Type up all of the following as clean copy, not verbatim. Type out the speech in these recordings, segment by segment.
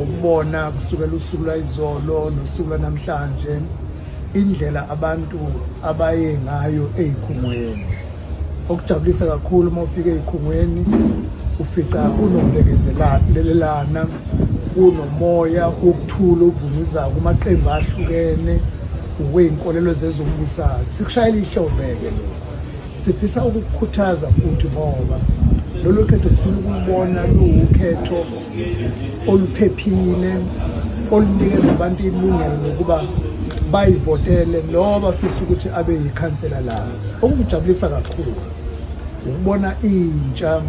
Ngokubona kusukela usuku lwayizolo nosuku lwanamhlanje, indlela abantu abaye ngayo ey'khungweni. Okujabulisa kakhulu, uma ufika ey'khungweni ufica kunokubekezelelana, kunomoya wokuthula ovunguzayo kumaqembu ahlukene ngokwey'nkolelo zezombusazwe. Sikushayela ihlombe-ke lokho. Sifisa ukukukhuthaza futhi, ngoba lolu khetho sifuna ukulubona luwukhetho oluphephile, olunikeza abantu ilungelo lokuba bayivotele lo bafisa ukuthi abe yikhansela labo. Okungijabulisa kakhulu ukubona intsha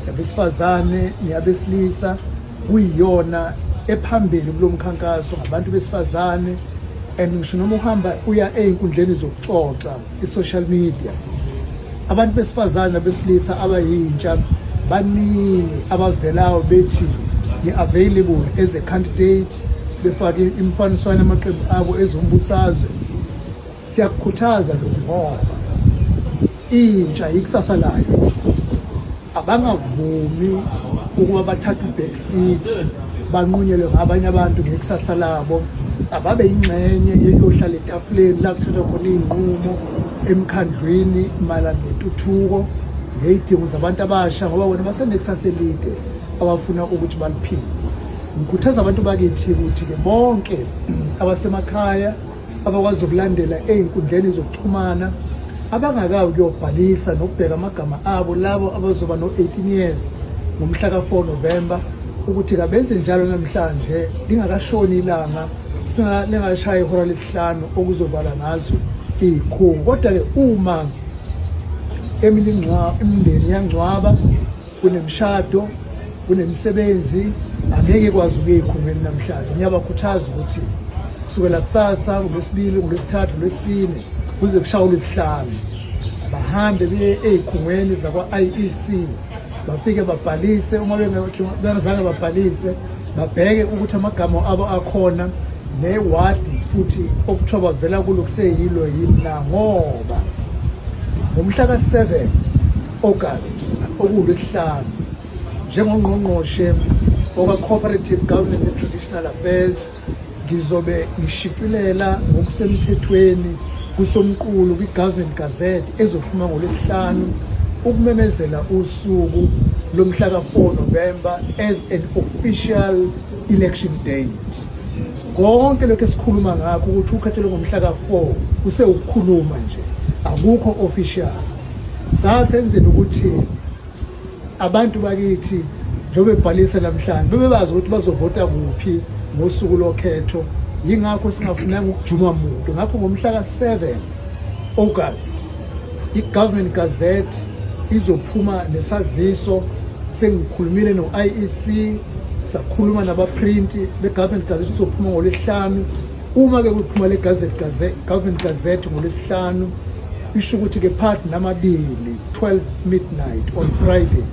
yabesifazane neyabesilisa kuyiyona ephambili kulo mkhankaso, ngabantu besifazane. And ngisho noma uhamba uya ey'nkundleni zokuxoxa, i-social media, abantu besifazane nabesilisa abayintsha baningi abavelayo bethi ngi-available as a candidate, befake imifaniswano yamaqembu abo ezombusazwe. Siyakukhuthaza lokhu ngoba intsha ikusasa layo. Abangavumi ukuba bathathe u-back seat, banqunyelwe ngabanye abantu ngekusasa labo. Ababe yingxenye yokuyohlala etafuleni la kuthathwa khona iy'nqumo emkhandlwini mayelana nentuthuko, ngey'dingo zabantu abasha, ngoba bona basenekusasa elide abafuna ukuthi baliphile. Ngikhuthaza abantu bakithi ukuthi-ke bonke abasemakhaya abakwazi ukulandela ey'nkundleni zokuxhumana, abangakayi ukuyobhalisa nokubheka amagama abo, labo abazoba no-18 years ngomhla ka-4 November, ukuthi kabenze njalo namhlanje lingakashoni ilanga, lingakashayi ihora lesihlanu okuzovala ngazo iy'khungo. Kodwa-ke uma eminye imindeni iyangcwaba, kunemishado, kunemisebenzi, angeke ikwazi ukuya ey'khungweni namhlanje, ngiyabakhuthaza ukuthi kusukela kusasa, ngolwesibili, ngolwesithathu, lwesine, kuze kushaye ulwesihlanu, bahambe beye ey'khungweni zakwa-IEC, bafike babhalise. Uma bengazange babhalise, babheke ukuthi amagama abo akhona newadi futhi okuthiwa bavela kulo kuseyilo yini na, ngoba ngomhla ka-7 August, okuwulwesihlanu, njengongqongqoshe oka-Cooperative Governance and Traditional Affairs ngizobe ngishicilela ngokusemthethweni kusomqulu kwi-Government Gazette ezophuma ngolwesihlanu ukumemezela usuku lomhla ka-4 November as an official election date. Konke lokhu esikhuluma ngakho ukuthi ukhetho ngomhla ka-4 kusewukukhuluma nje, akukho official. Sasenzela ukuthi abantu bakithi njengoba bebhalisa namhlanje bebebazi ukuthi bazovota kuphi ngosuku lokhetho. Yingakho singafunanga ukujuma muntu. Ngakho ngomhla ka-7 August i-Government Gazette izophuma nesaziso. Sengikhulumile no-IEC, sakhuluma nabaprinti be-Government Gazette, izophuma ngolwesihlanu. Uma-ke kuphuma le Gazette, Government Gazette ngolwesihlanu, isho ukuthi-ke phakathi namabili, 12 midnight on Friday,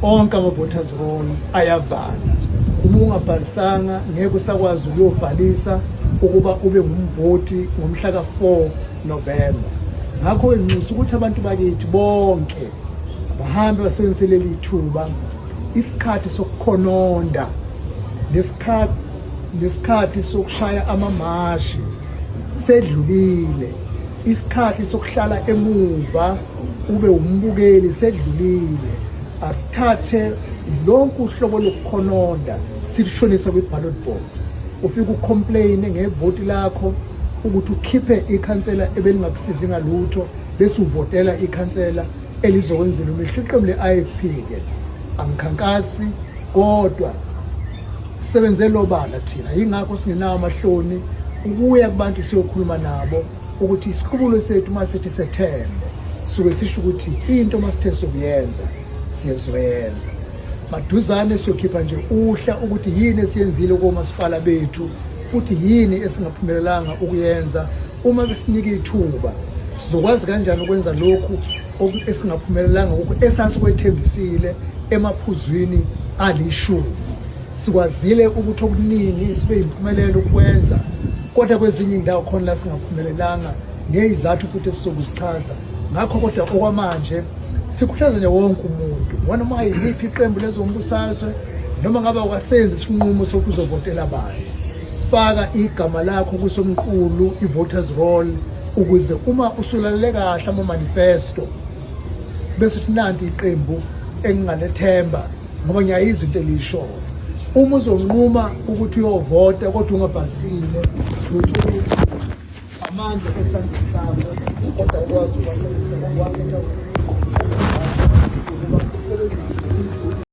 onke ama-voters roll ayavala. Uma ungabhalisanga ngeke usakwazi ukuyobhalisa ukuba ube ngumvoti ngomhla ka-4 November. Ngakho nginxusa ukuthi abantu bakithi bonke bahambe basebenzise leli thuba. Isikhathi sokukhononda nesikhathi sokushaya amamashi sedlulile. Isikhathi sokuhlala emuva ube umbukeli sedlulile. Asithathe lonke uhlobo lokukhononda silishonise kwi-ballot box. Ufike ucomplaine ngevoti lakho ukuthi ukhiphe ikhansela ebelingakusizi ngalutho, bese uvotela ikhansela elizokwenzela umehluko. Iqembu le-IFP-ke angikhankasi, kodwa sebenze lobala thina, yingakho singenawo amahloni ukuya kubantu siyokhuluma nabo ukuthi isiqubulo sethu uma sithi sethembe suke sisho ukuthi into uma sithe sokuyenza siyezoyenza. Maduzane siyokhipha nje uhla ukuthi yini esiyenzile komasipala bethu futhi yini esingaphumelelanga ukuyenza. Uma besinika ithuba, sizokwazi kanjani ukwenza lokhu esingaphumelelanga kukho esasikwethembisile emaphuzwini alishumi. Sikwazile ukuthi okuningi sibe yimpumelelo ukwenza, kodwa kwezinye iy'ndawo khona la singaphumelelanga ngey'zathu futhi esizokuzichaza ngakho. Kodwa okwamanje sikhuthaza nje wonke umuntu wanoma yiliphi iqembu lezombusazwe, Noma ngabe awukasenzi isinqumo sokuthi uzovotela bani, faka igama lakho kusomqulu i-voters roll ukuze uma usulalele kahle ama-manifesto bese uthi nanti iqembu engingalethemba ngoba ngiyayizwa into eliyishoyo. Uma uzonquma ukuthi uyovota kodwa ungabhalisile, uthola ukuthi amandla asesandleni sakho kodwa ukwazi ukuwasebenzisa ngoba wakhetha ukuba usebenzise.